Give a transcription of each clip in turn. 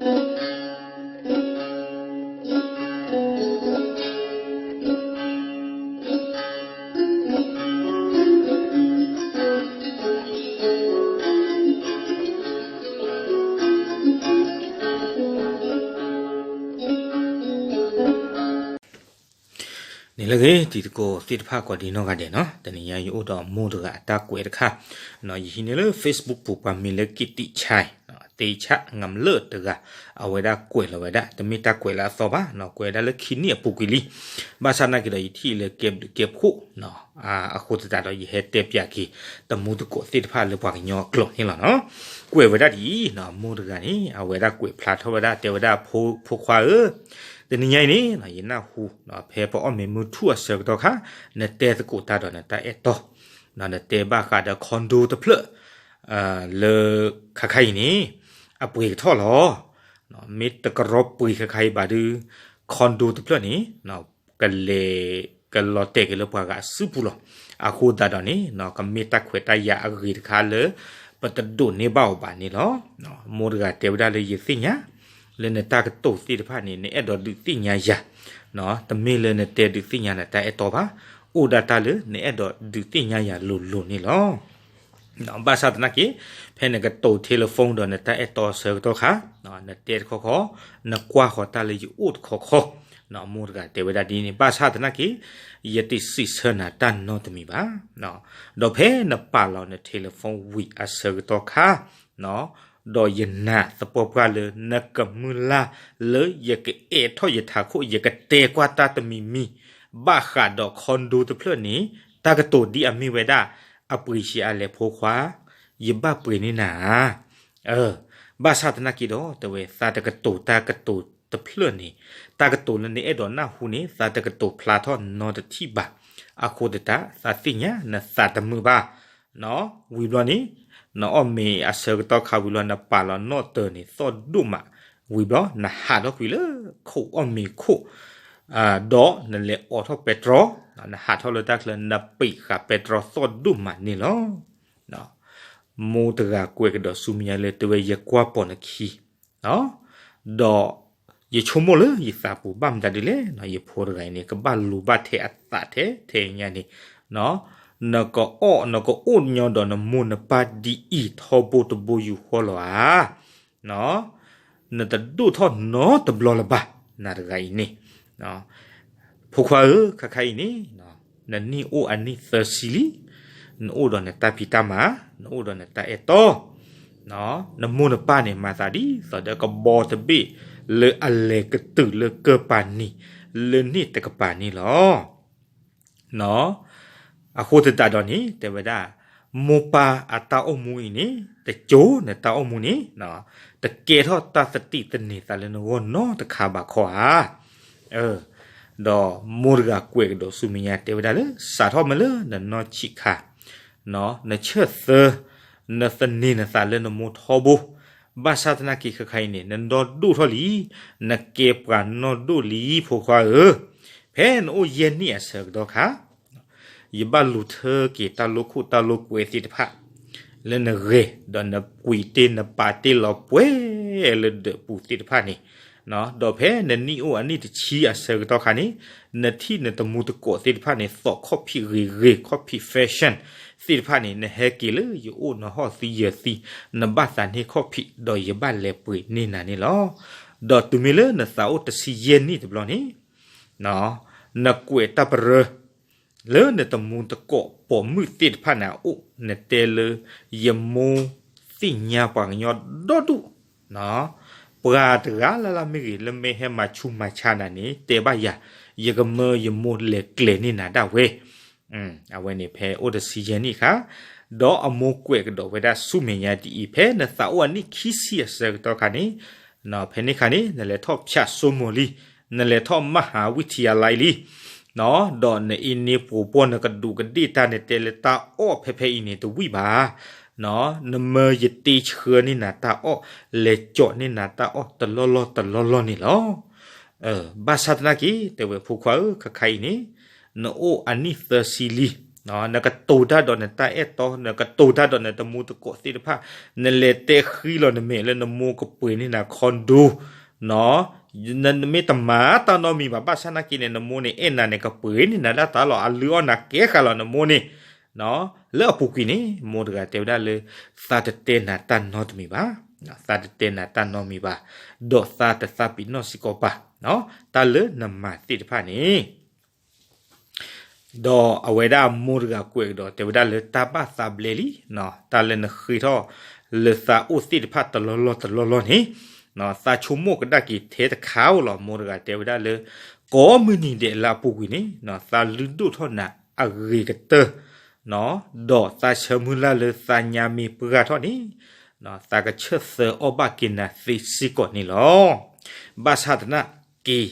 န့ၣ်လၢဂ့ၤ တံၤသကိးသ့ၣ်တဖၣ်ကိးဒံနီၢ်ဂၤဒဲးနီၤ, တနံၤညါယအိၣ်ဒီးမိၢ်တဂၤအတၢ်ကွဲးတခါ, ယဟံးန့ၢ်လၢ Facebook ပူၤ ပှၤမံၤလၢ ကံၣ်တံၣ်ဆဲး, သ့ဆဲးငၤမလၢၢ်တဂၤ, အဝဲဒၣ်ကွဲးလီၤဝဲဒၣ် တမ့ၢ်တၢ်ကွဲးလၢအသီဘၣ်, ကွဲးဒၣ်လၢခံနံၣ်အပူၤကွံာ်လံ, ဘၣ်ဆၣ်သနာ်က့ဒီး ယထံၣ်လၢကဲဘျုးကဲဖှိၣ်, အဃိသတးဒီး ယဟဲတဲပၠးက့ၤ တမူသကိးသ့ၣ်တဖၣ်လၢပှၤကညီအကျိာ်န့ၣ်လီၤနီၤ. ကွဲးဝဲဒၣ်ဒ်အံၤ, မိၢ်တဂၤန့ၣ် အဝဲဒၣ်ကွဲးဖျါထီၣ်ဝဲဒၣ် တဲဝဲဒၣ် ဖိခွါဧၢ, တနံၤညါအံၤန့ၣ် ယနၢ်ဟူ ဖဲပအီၣ်မ့ၤမုၢ်ထူၣ်အဆၢကတီၢ်ခါ, နတဲသကိးတၢ်ဒီးနတၢ်အဲၣ်တီ, နတဲဘၣ်ဃးဒီး condo တဖျၢၣ် လၢခါခါအံၤန့ၣ် အပှ့ၤကထီၣ်လီၤ. မ့ၢ်တကရီပှ့ၤခါခါအံၤဘၣ်ဒီး condo တဖျၢၣ်န့ၣ် ကလဲၤကလီၤတဲာ်က့ၤလၢပှၤဂၤအစုပူၤလီၤ. အဃိသတးဒီးန့ၣ် ကမ့ၢ်တၢ်ခွဲးတၢ်ယာ်အဂ့ၤတခါလၢ ပတဒိးန့ၢ်ဘၣ်အီၤဘၣ်န့ၣ်လီၤ. မိၢ်တဂၤတဲဝဲဒၣ်လၢ ယသ့ၣ်ညါ လၢနတၢ်ကတိၤသ့ၣ်တဖၣ်န့ၣ် နအဲၣ်ဒိးဒုးသ့ၣ်ညါယၤ, တမ့ၢ်လၢနတဲဒုးသ့ၣ်ညါနတၢ်အဲၣ်တီဘၣ်, အိၣ်ဒၣ်တၢ်လၢနအဲၣ်ဒိးဒုးသ့ၣ်ညါယၤလိၤလိၤန့ၣ်လီၤ. ဘၣ်ဆၣ်သနာ်က့ ဖဲနကတိၤ telephone ဒီးနတၢ်အဲၣ်တီအဆၢကတီၢ်ခါ, နတဲတခီခီ, နကွၢ်ဃီၤတၢ်လၢယအိၣ်တခီခီ, မိၢ်တဂၤတဲဝဲဒၣ်ဒ်န့ၣ်, ဘၣ်ဆၣ်သနာ်က့ ယတစံးဆၢနၤတၢ်နီတမံၤဘၣ်. ဒီးဖဲနပာ်လီၤန telephone ဝံၤအဆၢကတီၢ်ခါ, ဒီးယနာ်သပှၢ်ပှၢ်လၢနကမုၢ်လၢ်လၢယကအဲးထီၣ်ယထးခိၣ် ယကတဲကွၢ်တၢ်တမံၤမံၤ, ဘၣ်ဃးဒီး condo တဖျၢၣ်န့ၣ် တၢ်ကတိၤဒ်အမ့ၢ်ဝဲဒၣ်, အပှ့ၤဆံးအါလဲၣ်ဖိခွါ, ယဘၣ်ပှ့ၤန့ၢ်နၤဧါ. ဘၣ်ဆၣ်သနာ်က့ဒီး တဲဝဲသးတကတိၤတၢ်ကတိၤတဖျၢၣ်န့ၣ်, တၢ်ကတိၤလၢနအဲၣ်ဒိးနၢ်ဟူန့ၣ် သးတကတိၤဖျါထီၣ်နီတထံၣ်ဘၣ်. အဃိသတး သးသ့ၣ်ညါနသးတမုာ်ဘၣ်. ဝံၤဘျီန့ၣ် နအီၣ်မ့ၤအဆၢကတီၢ်ခါဝံၤလီၤ နပာ်လီၤနီၣ်တၢၤန့ၣ် သီၣ်ဒိၣ်မး, ဝံၤဘျီ နဟးထီၣ်ကွံာ်လၢခိၣ်အီၣ်မ့ၤခိၣ်, ဒီးနလဲၤအိးထီၣ်ပဲတြီ, နဟးထီၣ်လၢတၢ်ချၢ နပံာ်ဃာ်ပဲတြီသီၣ်ဒိၣ်မးန့ၣ်လီၤ. မိၢ်တဂၤကွဲးကဒီးဆူမဲာ်ညါလၢ တဲဝဲယကွၢ်ပိာ်နခံ ဒီးယဆိကမိၣ်လၢယသးပူၤ ဘၣ်မတၤဒ်လဲၣ်, ယဖိတဂၤအံၤန့ၣ် ကဘၣ်လူၤဘၣ်ထဲအသးထဲထဲညါန့ၣ်, နကအီၣ် နကအိၣ်ညီဒီးနမိၢ်နပၢ်ဒ်အံၤ ထီဘိတဘိယူၢ်ဃီလီၤဧါ. နတဒိၣ်ထီၣ်နီတဘျီလၢၤဘၣ်, နၤတဂၤအံၤန့ၣ်. ဖိခွါဧၢ, ခါခါအံၤန့ၣ် နနံၣ်အိၣ်အနံၣ်သၢဆံလံ, နအိၣ်ဒီးနတၢ်ဖံးတၢ်မၤ, နအိၣ်ဒီးနတၢ်အဲၣ်တီ, နမိၢ်နပၢ်န့ၣ် မၤသးဒ်သိးဒီးကဘီတဘ့ၣ်လၢအလဲၤကတုၤလၢကၢၢ်ပၤနံၤ လၢန့ၣ်တကပၤန့ၣ်လီၤ. အဃိသတးဒီးန့ၣ် တဲဝဲဒၣ် မိၢ်ပၢ်အတၢ်အိၣ်မူအံၤန့ၣ် တကၠိနတၢ်အိၣ်မူန့ၣ် တကဲထီၣ်တၢ်သတံၣ်သန့ၤသးလၢနဂီၢ်နီတခါဘၣ်ခီဧါ. ဒီးမိၢ်တဂၤကွဲးကဒီးဆူမဲာ်ညါ တဲဝဲဒၣ်လၢ စးထီၣ်မ့ၢ်လၢနနီၢ်ဆံးခါ နဆၢၣ်သၢ နသန့ၤနသးလၢနမိၢ်ထီဘိ, ဘၣ်ဆၣ်သနာ်က့ ခါခါအံၤန့ၣ် နဒီဒိၣ်ထီၣ်လံ, နကဲပှၤနီၢ်ဒိၣ်လံ ဖိခွါဧၢ, ဖဲနအိၣ်ယဲၢ်နံၣ်အဆၢကတီၢ်ခါ ယဘၣ်လူၤထၢက့ၤတၢ်လိၣ်ခိၣ်တၢ်လိၣ်ကွဲသ့ၣ်တဖၣ် လၢနဂဲၤ ဒီးနကွံာ်တ့ၢ်နပာ်တ့ၢ်လီၤပှဲၤလၢဒၢးပူၤသ့ၣ်တဖၣ်န့ၣ်, ဒီးဖဲနနံၣ်အိၣ်အနံၣ်တဆံအဆၢကတီၢ်ခါန့ၣ် နထံၣ်နတမူတကိးသ့ၣ်တဖၣ်န့ၣ် သိးခီၣ်ဖံးဂ့ၤဂ့ၤ ခီၣ်ဖံး fashion သ့ၣ်တဖၣ်န့ၣ် နဟဲက့ၤလၢယအိၣ်နဟီၣ်သံယၢၤသံ နဘၣ်သးန့ၢ်ခီၣ်ဖံး ဒီးယဘၣ်လဲၤပှ့ၤန့ၢ်နၤန့ၣ်လီၤ. ဒီးတုၤမ့ၢ်လၢနသးအိၣ်တဆံယဲၢ်နံၣ်တဘျီန့ၣ် နကွဲးတၢ်ပရၢ လၢနတမူတကိးပိာ်မုၣ်သ့ၣ်တဖၣ်န့ၣ်အအိၣ် နတဲလၢ ယမိၢ်သ့ၣ်ညါပှၤကညီဒီဒူၣ်, ပှၤတဂၤလၢ်လၢ်မ့ၢ်ဂ့ၤ လၢမ့ၢ်ဟဲမၤဆူးမၤဆါနၤန့ၣ် တဲဘၣ်ယၤ, ယကမၢယမိၢ်လဲၤကျဲၤန့ၢ်နၤဒၣ်ဝဲ. အဝဲန့ၣ်ဖဲအိၣ်တဆံယဲၢ်နံၣ်ခါ, ဒီးအမိၢ်ကွဲးကဒီးဝဲဒၣ်ဆူမဲာ်ညါဒ်အံၤ ဖဲနသးအိၣ်အနံၣ်ခံဆံအဆၢကတီၢ်ခါန့ၣ်, ဖဲန့ၣ်ခါန့ၣ် နလဲၤထီၣ်ဖၠးစိမိၤလံ, နလဲၤထီၣ်မဟါဝံထံယါလါလံ, ဒီးနအ့န့ပှိၤပှီၢ် နကဒူးကဒ့ၣ်တၢ် နတဲလၢတၢ်အီၣ်ဖဲဖဲအံၤန့ၣ် တဝံၣ်ဘၣ်, နမၢယတ့ဆှၢန့ၢ်နၤတၢ်အီၣ်, လဲၤကၠီးန့ၢ်နၤတၢ်အီၣ်တလီၢ်လီၢ်တလီၢ်လီၢ်န့ၣ်လီၤ. ဘၣ်ဆၣ်သနာ်က့ တဲဝဲဖိခွါဧၢ, ခါခါအံၤန့ၣ် နအိၣ်အနံၣ်သၢဆံလံ, နကတိၤတၢ်ဒီးနတၢ်အဲၣ်တီ, နကတိၤတၢ်ဒီးနတမူတကိးသ့ၣ်တဖၣ်, နလဲၤတဲဃံလီၤနမဲာ်လၢနမိၢ်ကပှ့ၤန့ၢ်နၤ condo, နမ့ၢ်တမၤတၢ်နီတမံၤဘၣ်, ဘၣ်ဆၣ်သနာ်က့န့ၣ် နမိၢ်န့ၣ်အဲၣ်နၤန့ၣ် ကပှ့ၤန့ၢ်နၤဒၣ်တၢ်လီၤ, အလုၢ်အီၣ်နၤကဲဃာ်လီၤနမိၢ်န့ၣ်, လၢအပူၤကွံာ်န့ၣ် မိၢ်တဂၤတဲဝဲဒၣ်လၢ သးတတဲနၤတၢ်နီတမံၤဘၣ်, သးတတဲနၤတၢ်နီတမံၤဘၣ်, ဒီးသးတသးပ့ၤနီၣ်စ့ၢ်ကီးဘၣ်, တၢ်လၢနမၤသ့ၣ်တဖၣ်န့ၣ် ဒီးအဝဲဒၣ်မိၢ်တဂၤကွဲးကဒီးတဲဝဲဒၣ်လၢတၢ်ဘၣ်သးဘျဲလံ, တၢ်လၢနဃ့ထီၣ်လၢသးအိၣ်သ့ၣ်တဖၣ်တလီၢ်လီၢ်တလီၢ်လီၢ်န့ၣ်, သးဆိကမိၣ်ကဒါက့ၤထဲတခါဧိၤလီၤ, မိၢ်တဂၤတဲဝဲဒၣ်လၢ ကိးမုၢ်နံၤဒဲးလၢအပူၤကွံာ်န့ၣ် သးလုၢ်ဒိၣ်ထီၣ်နၤအဂ့ၤကတၢၢ်, ဒီးသးဆၢမုၢ်လၢ်လၢသးညါမ့ၢ်ပှၢ်ထီၣ်န့ၣ် သးကဆၢၣ်သၢအီၣ်ဘၣ်က့ၤနၤသ့စ့ၢ်ကီးန့ၣ်လီၤ. ဘၣ်ဆၣ်သနာ်က့,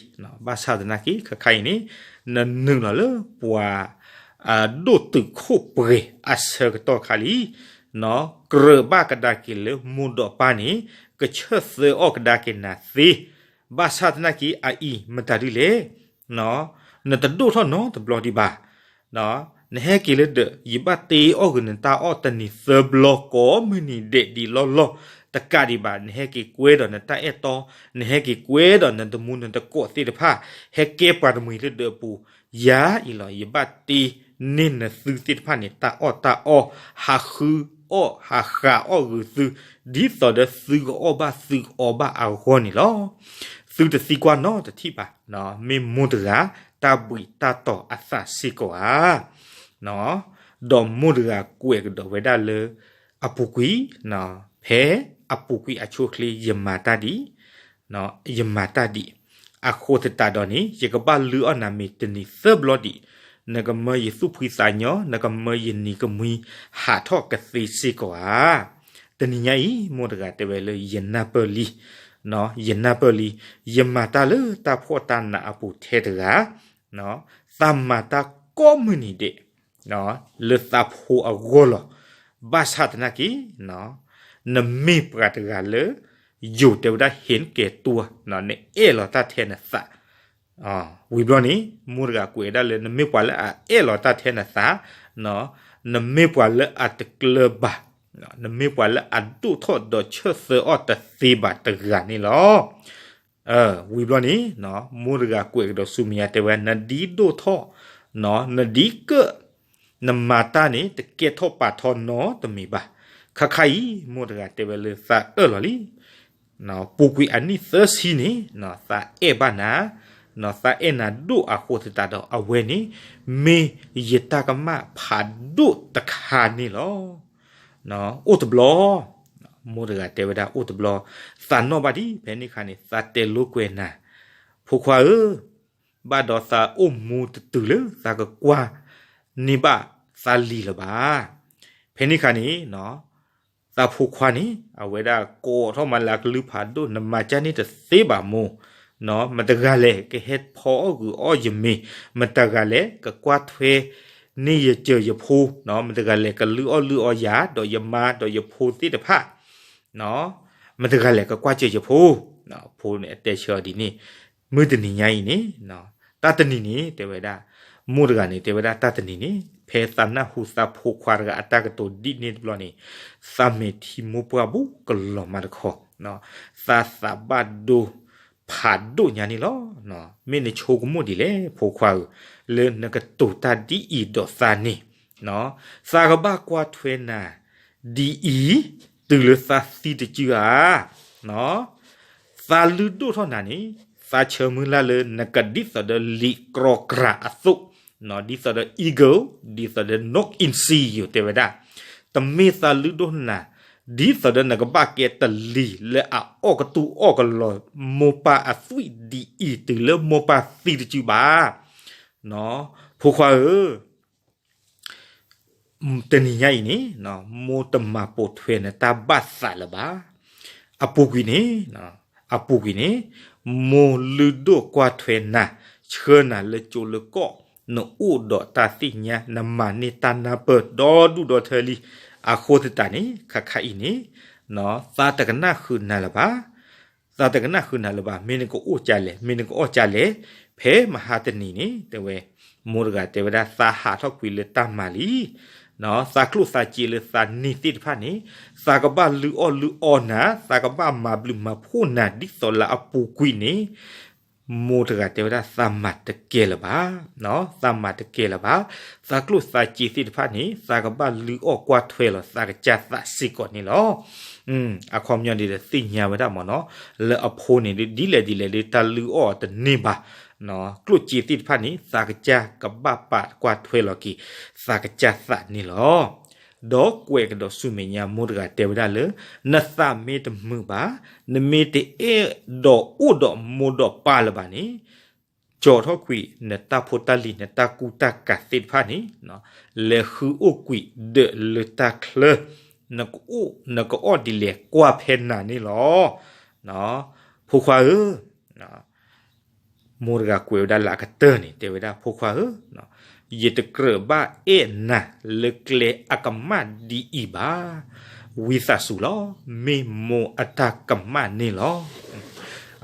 ဘၣ်ဆၣ်သနာ်က့ ခါခါအံၤန့ၣ် နနုာ်လီၤလၢပှၤ ဒိၣ်တုာ်ခိၣ်ပှဲၤအဆၢကတီၢ်ခါလံ, ကြၢးဘၣ်ကဒါက့ၤလၢမိၢ်ဒီးပၢ်န့ၣ် ကဆၢၣ်သၢအီၣ်ကဒါက့ၤနၤသ့, ဘၣ်ဆၣ်သနာ်က့အအံၤမတၤဒ်လဲၣ်, နတဒိၣ်ထီၣ်နီတဘျီဒံးဘၣ်, နဟဲက့ၤလၢဒၢး ယဘၣ်တ့အီၣ်ဂ့ၤနတၢ်အီၣ်တနံၤသၢဘျီ ကိးမုၢ်နံၤဒဲးဒ်လီၢ်လီၢ်တကးဒံးဘၣ်, နဟဲက့ၤကွဲဒီးနတၢ်အဲၣ်တီ, နဟဲက့ၤကွဲဒီးနတမူနတကိးသ့ၣ်တဖၣ်, ဟဲကဲပှၤတမှံၤလၢဒၢးအပူၤ, ယၤအံၤလီၤ ယဘၣ်တ့န့ၢ်နသုသ့ၣ်တဖၣ်န့ၣ် တၢ်အီၣ်တၢ်အီ, ဟးဃုအီၣ်ဟးဃုအီၣ်ဂ့ၤသု, ဒ်သိးဒီးသုကအီၣ်ဘၣ်သုကအီဘၣ်အဂီၢ်န့ၣ်လီၤ. သုတသံကွၢ်နီတထံၣ်ဘၣ်, မ့ၢ်မိၢ်တဂၤတၢ်ဘှံးတၢ်တီၤအသးစ့ၢ်ကီးဧါ. ဒီးမိၢ်တဂၤကွဲးကဒီးဝဲဒၣ်လၢ အပူၤကွံာ်, ဖဲအပူၤကွံာ်အဆိအချ့ ယမၤတၢ်ဒံး, ယမၤတၢ်ဒံး, အဃိသတးဒီးန့ၣ် ယကဘၣ်လုၢ်အီၣ်နၤမ့ၤတနံၤသၢဘျီဒံး, နကမၢယသူၣ်ဖှံသးညီ, နကမၢယနံၤကမှံဟးထီၣ်ကသ့စ့ၢ်ကီးဧါ. တနံၤညါအံၤ မိၢ်တဂၤတဲဝဲလၢ ယနၢ်ပၢၢ်လံ, ယနၢ်ပၢၢ်လံ, ယမၤတၢ်လၢတၢ်ဖှီၣ်တၢ်နးအပူၤထဲတဂၤ, သးမၤတၢ်ကိးမုၢ်နံၤဒဲး လၢသးဖိအဂီၢ်လီၤ. ဘၣ်ဆၣ်သနာ်က့ နမ့ၢ်ပှၤတဂၤလၢ ယိၤတဲဝဲဒၣ် ဟ့ၣ်ကဲၤတူၢ်, နအဲၣ်လီၤတၢ်ထဲနသး, ဝံၤဘျီန့ၣ် မိၢ်တဂၤကွဲးဒၣ်လၢ နမ့ၢ်ပှၤလၢအအဲၣ်လီၤတၢ်ထဲနသး, နမ့ၢ်ပှၤလၢအတကျၢၤဘၣ်, နမ့ၢ်ပှၤလၢအဒိၣ်ထီၣ်ဒီးဆၢၣ်သၢအီၣ်တသ့ဘၣ်တဂၤန့ၣ်လီၤ. ဝံၤဘျီန့ၣ် မိၢ်တဂၤကွဲးကဒီးဆူမဲာ်ညါတဲဝဲ နဒ်ဒိၣ်ထီၣ်, နဒ်ကၢၣ်, နမၤတၢ်န့ၣ် တကဲထီၣ်ပာ်ထီၣ်နီတမံၤဘၣ်. ခါခါအံၤ မိၢ်တဂၤတဲဝဲလၢသးအၢၣ်လီၤလံ. ပူၤကွံာ်အနံၣ်သၢဆံန့ၣ် သးအဲၣ်ဘၣ်နၤ, သးအဲၣ်နၤဒိၣ်အဃိသတးဒီး အဝဲန့ၣ် မ့ၢ်ယတၢ်ကမၣ်ဖးဒိၣ်တခါန့ၣ်လီၤ. အိၣ်တဘျီ, မိၢ်တဂၤတဲဝဲဒၣ်အိၣ်တဘျီ, သးနီၣ်ဘၣ်ဒံး ဖဲန့ၣ်ခါန့ၣ် သးတဲလိာ်ကွဲနၤ, ဖိခွါဧၢ, ဘၣ်ဒီးသးအိၣ်မူတတုၤလၢသးကကွၢ်န့ၢ်ဘၣ်သးလံၤလၢၤဘၣ်. ဖဲန့ၣ်ခါန့ၣ် သးဖိခွါန့ၣ် အဝဲဒၣ်ကိးထီၣ်မးလၢအကလုၢ်ဖးဒိၣ် နမၤကၢ်န့ၣ်တသ့ဘၣ်မိၢ်, မတဂၤလဲၣ် ကဟဲဖီအီၣ်ဂုာ်အီၣ်ယမ့ၤ, မတဂၤလဲၣ် ကကွၢ်ထွဲန့ၢ်ယစၢၤယဖိ, မတဂၤလဲၣ် ကလုၢ်အီၣ်လုၢ်အီယၤ ဒီးယမါဒီးယဖိသ့ၣ်တဖၣ်, မတဂၤလဲၣ် ကကွၢ်စၢၤယဖိ, ဖိန့ၣ်အတဲဆၢအီၤဒ်န့ၣ်, မုၢ်တနံၤညါအံၤန့ၣ် တၢ်တနံၤန့ၣ် တဲဝဲဒၣ်, မိၢ်တဂၤန့ၣ် တဲဝဲဒၣ်တၢ်တနံၤန့ၣ် ဖဲသးနၢ်ဟူသးဖိခွါတဂၤအတၢ်ကတိၤဒ်န့ၣ်တဘျီန့ၣ်, သးမဲာ်ထံမိၢ်ပှၢ်ဘူးကလီၤမးတခီ, သးသးဘၣ်ဒိဖးဒိၣ်ညါန့ၣ်လီၤ. မ့ၢ်နဆိကမိၣ်ဒ်လဲၣ် ဖိခွါဧၢ, လၢနကတိၤတၢ်ဒ်အံၤဒီးသးန့ၣ်, သးကဘၣ်ကွၢ်ထွဲနၤဒ်အံၤ, တုၤလၢသးသံတစုဧါ. သးလုၢ်ဒိၣ်ထီၣ်နၤန့ၣ် သးဆၢမုၢ်လၢ်လၢနကဒ်သိးဒီးလံာ်ကြီကြာ်အသိး, ဒ်သိးဒီး eagle, ဒ်သိးဒီး နူၣ်အ့ၣ်စံယိၤတဲဝဲဒၣ်, တမ့ၢ်သးလုၢ်ဒိၣ်နၤ ဒ်သိးဒီးနကဘၣ်ကဲတလံၤလၢအအီၣ်ကတူၢ်အီၣ်ကလီၤမိၢ်ပၢ်အသွံၣ်ဒ်အံၤ တုၤလၢမိၢ်ပၢ်သံတစုဘၣ်. ဖိခွါဧၢ, တနံၤညါအံၤန့ၣ် မိၢ်တမၤပိာ်ထွဲနတၢ်ဘၣ်သးလၢၤဘၣ်. အပူၤကွံာ်န့ၣ်, အပူၤကွံာ်န့ၣ် မိၢ်လုၢ်ဒိၣ်ကွၢ်ထွဲနၤ, ဆှၢနၤလၢကၠိလၢကီၢ်, နအိၣ်ဒီးတၢ်သ့ၣ်ညါ, နမၤန့ၢ်တၢ်နၢ်ပၢၢ်ဒီဒူၣ်ဒီထၢလံ. အဃိသတးန့ၣ် ခါခါအံၤန့ၣ် သးတကနၣ်ဃုာ်နၤလၢၤဘၣ်. သးတကနၣ်ဃုာ်နၤလၢၤဘၣ်. မ့ၢ်နကအိၣ်ကၢ်လဲၣ်, မ့ၢ်နကအီၣ်ကၢ်လဲၣ်, ဖဲမဟါတနံၤန့ၣ် တဲဝဲ မိၢ်တဂၤတဲဝဲဒၣ် သးဟးထီၣ်ကွံာ်လၢတၢ်မၤလံ, သးကျိၣ်သးစ့လၢသးန့ၢ်သ့ၣ်တဖၣ်န့ၣ် သးကဘၣ်လုၢ်အီၣ်လုၢ်အီနၤ, သးကဘၣ်မၤဘျုးမၤဖှိၣ်နၤဒ်သိးလၢအပူၤကွံာ်န့ၣ် မိၢ်တဂၤတဲဝဲဒၣ် သးမၤတကဲလၢၤဘၣ်, သးမၤတကဲလၢၤဘၣ်. သးကျိၣ်သးစ့သ့ၣ်တဖၣ်န့ၣ် သးကဘၣ်လုၢ်အီၣ်ကွၢ်ထွဲလီၤသးကစၢ်သးစ့ၢ်ကီးန့ၣ်လီၤ. အခီပညီန့ၣ်ဒီးသ့ၣ်ညါဝဲဒၣ်မ့ၢ်နီၤ, လၢအဖိန့ၣ်ဒ်လဲၣ်ဒ်လဲၣ်ဒီး တၢ်လုၢ်အီၣ်တန့ၢ်ဘၣ်, ကျိၣ်စ့သ့ၣ်တဖၣ်န့ၣ် သးကစၢ်ကဘၣ်ပာ်ကွၢ်ထွဲလီၤက့ၤ သးကစၢ်သးန့ၣ်လီၤ. ဒီးကွဲးကဒီးဆူမဲာ်ညါ မိၢ်တဂၤတဲဝဲဒၣ်လၢ နသးမ့ၢ်တမုာ်ဘၣ်, နမ့ၢ်တအဲၣ်ဒိးအိၣ်ဒီးမိၢ်ဒီးပၢ်လၢၤဘၣ်န့ၣ် ကၠီထီၣ်ကွံာ်နတၢ်ဖိတၢ်လံၤ နတၢ်ကူတၢ်ကၤသ့ၣ်တဖၣ်န့ၣ် လဲၤဃုအိၣ်ကွံာ်ဒၢးလၢတၢ်ချၢ, နကအီၣ်ဒ်လဲၣ်ကွၢ်ဖဲနၤန့ၣ်လီၤ. ဖိခွါဧၢ, မိၢ်တဂၤကွဲးဝဲဒၣ်လၢအကတၢၢ်န့ၣ် တဲဝဲဒၣ် ဖိခွါဧၢ, ယတကြၢးဘၣ်အဲၣ်နၤလၢကျဲအကမၣ်ဒ်အံၤဘၣ်. ဝံသးစူၤလီၤ, မ့ၢ်မိၢ်အတၢ်ကမၣ်န့ၣ်လီၤ.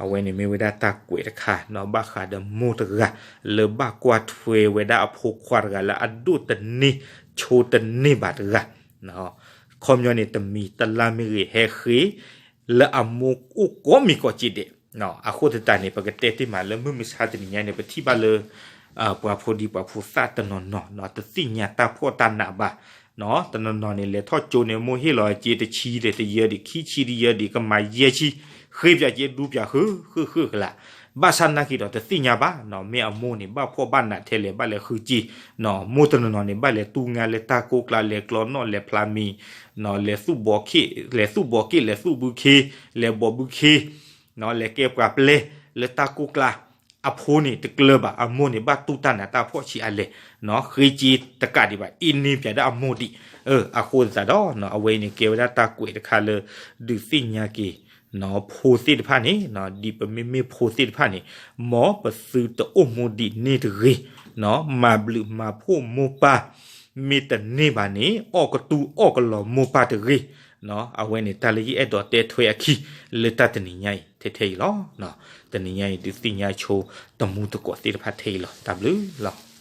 အဝဲန့ၣ်မ့ၢ်ဝဲဒၣ်တၢ်ကွဲးတခါ ဘၣ်ဃးဒီးမိၢ်တဂၤ လၢဘၣ်ကွၢ်ထွဲဝဲဒၣ်အဖိခွါတဂၤလၢအဒိၣ်တန့ၢ်ဆိတန့ၢ်ဘၣ်တဂၤ. ခီပညီန့ၣ် တမံၤတလါမ့ၢ်ဂ့ၤ ဟဲဃ့ လၢအမိၢ်အိၣ်ကိးမံၤကိးက့ဒဲး. အဃိသတးန့ၣ် ပကတဲတ့ၢ်မးလၢမုၢ်မဆါတနံၤညါန့ၣ် ပထံၣ်ဘၣ်လၢ ပှၤဖိဒံပှၤဖိသၣ်တနီၤနီၤ တသ့ၣ်ညါတၢ်ဖှီၣ်တၢ်နးဘၣ်. တနီၤနီၤန့ၣ် လဲၤထီၣ်ကၠိန့ၣ် မိၢ်ဟ့ၣ်လီၤအက့ တဆံဒီးတယၢဒံး ခံဆံတယၢဒံး ကမၤယဲၢ်ဆံ ဃ့ပၠးက့ဒူပၠးဃုာ်ဃုာ်ဃုာ်ကလး. ဘၣ်ဆၣ်နာ်က့ဒီးတသ့ၣ်ညါဘၣ်, မ့ၢ်အမိၢ်န့ၣ် ဘၣ်ဖှီၣ်ဘၣ်နးထဲလဲၣ် ဘၣ်လဲၤဃုက့, မိၢ်တနီၤနီၤန့ၣ် ဘၣ်လဲၤတူၢ်ငါလဲၤတၢ်ကိၢ်ကျါ လဲၤကျီနီၣ် လဲၤဖျါမံၤ, လဲၤသူၣ်ဘီက့ၣ် လဲၤသူၣ်ဘီက့ၣ် လဲၤသူၣ်ဘုခ့ လဲၤဘီဘုခ့, လဲၤကဲပှၤပျဲလၢတၢ်ကိၢ်ကျါ. အဖိန့ၣ်တကျၢၤဘၣ်, အမိၢ်န့ၣ်ဘၣ်တူၢ်တၢ်နးတၢ်ဖှီၣ်ဆံးအါလဲၣ်, ဃ့က့တကးဒံးဘၣ် အ့န့ၢ်ပၠးဒၣ်အမိၢ်ဒံး. အဃိသတးဒီး အဝဲအံၤန့ၣ် ကဲဝဲဒၣ်တၢ်ကွဲးတခါလၢ ဒုးသ့ၣ်ညါက့ၤ ဖိသ့ၣ်တဖၣ်န့ၣ်, ဒ်ပမ့မ့ၢ်ဖိသ့ၣ်တဖၣ်န့ၣ်, မ်ပသုတအိၣ်မူဒ်န့ၣ်တဂ့ၤ, မၤဘျုးမၤဖှိၣ်မိၢ်ပၢ်, မ့ၢ်တန့ၢ်ဘၣ်န့ၣ် အီၣ်ကတူၢ်အီၣ်ကလီၤမိၢ်ပၢ်တဂ့ၤ. အဝဲန့ၣ်တၢ်လၢယအဲၣ်ဒိးတဲထွဲအခံ လၢတၢ်တနံၤညါအံၤ ထဲထဲအံၤလီၤ. တနံၤညါအံၤ ဒုးသ့ၣ်ညါဆိ တမူတကိးသ့ၣ်တဖၣ်ထဲအံၤလီၤ. တၢ်ဘျုးလီၤ.